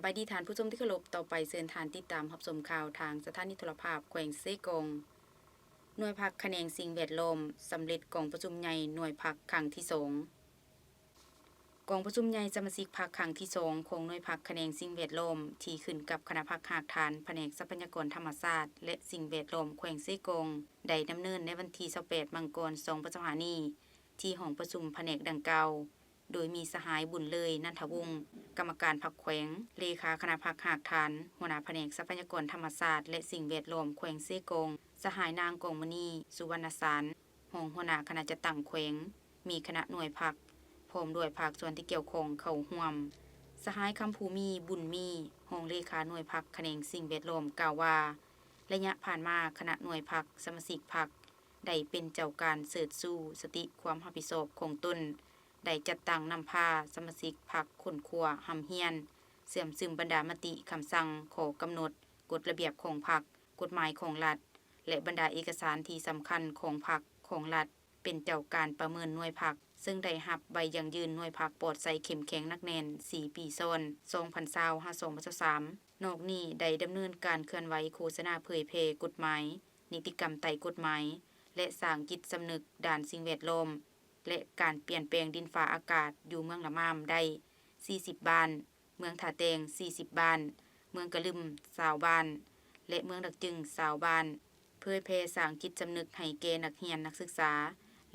ສະບາຍດີທ່ານຜູ້ຊົມທີ່ເຄົາລົບ, ຕໍ່ໄປເຊີນທ່ານຕິດຕາມຮັບຊົມຂ່າວທາງສະຖານີໂທລະພາບແຂວງເຊກອງ. ໜ່ວຍພັກຂະແໜງສິ່ງແວດລ້ອມສຳເລັດກອງປະຊຸມໃຫຍ່ໜ່ວຍພັກຄັ້ງທີສອງ. ກອງປະຊຸມໃຫຍ່ສະມາຊິກພັກຄັ້ງທີສອງຂອງໜ່ວຍພັກຂະແໜງສິ່ງແວດລ້ອມ ທີ່ຂຶ້ນກັບຄະນະພັກຮາກຖານພະແນກຊັບພະຍາກອນທຳມະຊາດ ແລະ ສິ່ງແວດລ້ອມແຂວງເຊກອງ ໄດ້ດຳເນີນໃນວັນທີຊາວແປດ ມັງກອນ ສອງພັນຊາວຫ້ານີ້ ທີ່ຫ້ອງປະຊຸມພະແນກດັ່ງກ່າວ ໂດຍມີສະຫາຍ ບຸນເລີຍ ນັນທະວົງ ກຳມະການພັກແຂວງ, ເລຂາຄະນະພັກຮາກຖານ, ຫົວໜ້າພະແນກຊັບພະຍາກອນທຳມະຊາດ ແລະ ສິ່ງແວດລ້ອມແຂວງເຊກອງ, ສະຫາຍ ນາງ ກອງມະນີ ສຸວັນນະສານ ຮອງຫົວໜ້າຄະນະຈັດຕັ້ງແຂວງ, ມີຄະນະໜ່ວຍພັກ ພ້ອມດ້ວຍພາກສ່ວນທີ່ກ່ຽວຂ້ອງເຂົ້າຮ່ວມ. ສະຫາຍ ຄຳພູມີ ບຸນມີ ຮອງເລຂາໜ່ວຍພັກຂະແໜງສິ່ງແວດລ້ອມ ກ່າວວ່າ ໄລຍະຜ່ານມາ ຄະນະໜ່ວຍພັກ, ສະມາຊິກພັກ ໄດ້ເປັນເຈົ້າການເຊີດຊູສະຕິຄວາມຮັບຜິດຊອບຂອງຕົນ, ໄດ້ຈັດຕັ້ງນຳພາສະມາຊິກພັກຄົ້ນຄວ້າຮ່ຳຮຽນ, ເຊື່ອມຊຶມບັນດາມະຕິ, ຄຳສັ່ງ, ຂໍ້ກຳນົດ, ກົດລະບຽບຂອງພັກ, ກົດໝາຍຂອງລັດ ແລະ ບັນດາເອກະສານທີ່ສຳຄັນຂອງພັກ, ຂອງລັດ ເປັນເຈົ້າການປະເມີນໜ່ວຍພັກ, ເຊິ່ງໄດ້ຮັບໃບຢັ້ງຢືນໜ່ວຍພັກປອດໃສເຂັ້ມແຂງໜັກແໜ້ນສີ່ປີຊ້ອນ, ສອງພັນຊາວ ຫາ ສອງພັນຊາວສາມ. ນອກນີ້ໄດ້ດຳເນີນການເຄື່ອນໄຫວໂຄສະນາເຜີຍແຜ່ກົດໝາຍ, ນິຕິກຳໃຕ້ກົດໝາຍ ແລະ ສ້າງຈິດສຳນຶກດ້ານສິ່ງແວດລ້ອມ ແລະ ການປ່ຽນແປງດິນຟ້າອາກາດຢູ່ເມືອງລະມາມໄດ້ສີ່ສິບບ້ານ, ເມືອງທ່າແຕງສີ່ສິບບ້ານ, ເມືອງກະລຶມຊາວບ້ານ ແລະ ເມືອງດາກຈຶງຊາວບ້ານ, ເຜີຍແຜ່ສ້າງຈິດສຳນຶກໃຫ້ແກ່ນັກຮຽນນັກສຶກສາ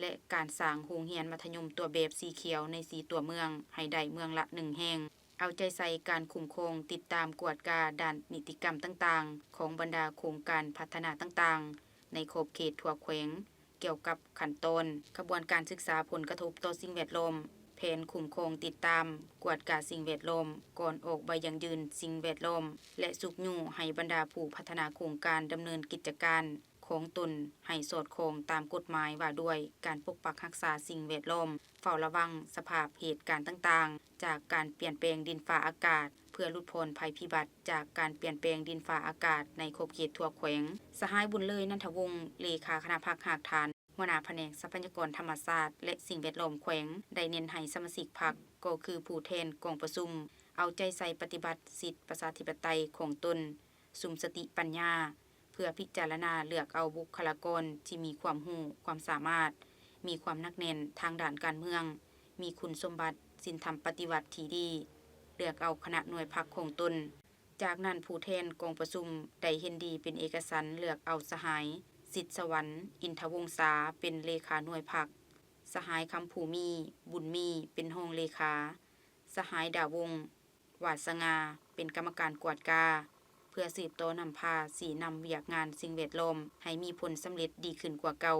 ແລະ ການສ້າງໂຮງຮຽນມັດທະຍົມຕົວແບບສີຂຽວໃນສີ່ຕົວເມືອງໃຫ້ໄດ້ເມືອງລະໜຶ່ງແຫ່ງ, ເອົາໃຈໃສ່ການຄຸ້ມຄອງ, ຕິດຕາມ, ກວດກາດ້ານນິຕິກຳຕ່າງໆ ຂອງບັນດາໂຄງການພັດທະນາຕ່າງໆ ໃນຂອບເຂດທົ່ວແຂວງ ກ່ຽວກັບຂັ້ນຕອນ, ຂະບວນການສຶກສາຜົນກະທົບຕໍ່ສິ່ງແວດລ້ອມ, ແຜນຄຸ້ມຄອງ, ຕິດຕາມ, ກວດກາສິ່ງແວດລ້ອມ ກ່ອນອອກໃບຢັ້ງຢືນສິ່ງແວດລ້ອມ ແລະ ຊຸກຍູ້ໃຫ້ບັນດາຜູ້ພັດທະນາໂຄງການດຳເນີນກິດຈະການຂອງຕົນໃຫ້ສອດຄ່ອງຕາມກົດໝາຍວ່າດ້ວຍການປົກປັກຮັກສາສິ່ງແວດລ້ອມ, ເຝົ້າລະວັງສະພາບເຫດການຕ່າງໆ ຈາກການປ່ຽນແປງດິນຟ້າອາກາດ ເພື່ອຫຼຸດຜ່ອນໄພພິບັດຈາກການປ່ຽນແປງດິນຟ້າອາກາດໃນຂອບເຂດທົ່ວແຂວງ. ສະຫາຍ ບຸນເລີຍ ນັນທະວົງ ເລຂາຄະນະພັກຮາກຖານ, ຫົວໜ້າພະແນກຊັບພະຍາກອນທຳມະຊາດ ແລະ ສິ່ງແວດລ້ອມແຂວງ ໄດ້ເນັ້ນໃຫ້ສະມາຊິກພັກ ກໍຄືຜູ້ແທນກອງປະຊຸມ ເອົາໃຈໃສ່ປະຕິບັດສິດປະຊາທິປະໄຕຂອງຕົນ, ສຸມສະຕິປັນຍາ ເພື່ອພິຈາລະນາເລືອກເອົາບຸກຄະລາກອນທີ່ມີຄວາມຮູ້, ຄວາມສາມາດ, ມີຄວາມໜັກແໜ້ນທາງດ້ານການເມືອງ, ມີຄຸນສົມບັດ, ສິນທຳປະຕິວັດທີ່ດີ, ເລືອກເອົາຄະນະໜ່ວຍພັກຂອງຕົນ. ຈາກນັ້ນ ຜູ້ແທນກອງປະຊຸມໄດ້ເຫັນດີເປັນເອກະສັນເລືອກເອົາສະຫາຍ ສິດສະຫວັນ ອິນທະວົງສາ ເປັນເລຂາໜ່ວຍພັກ, ສະຫາຍ ຄຳພູມີ ບຸນມີ ເປັນຮອງເລຂາ, ສະຫາຍ ດາວົງ ຫວາດສະຫງ່າ ເປັນກຳມະການກວດກາ ເພື່ອສືບຕໍ່ນຳພາຊີ້ນຳວຽກງານສິ່ງແວດລ້ອມໃຫ້ມີຜົນສຳເລັດດີຂຶ້ນກວ່າເກົ່າ.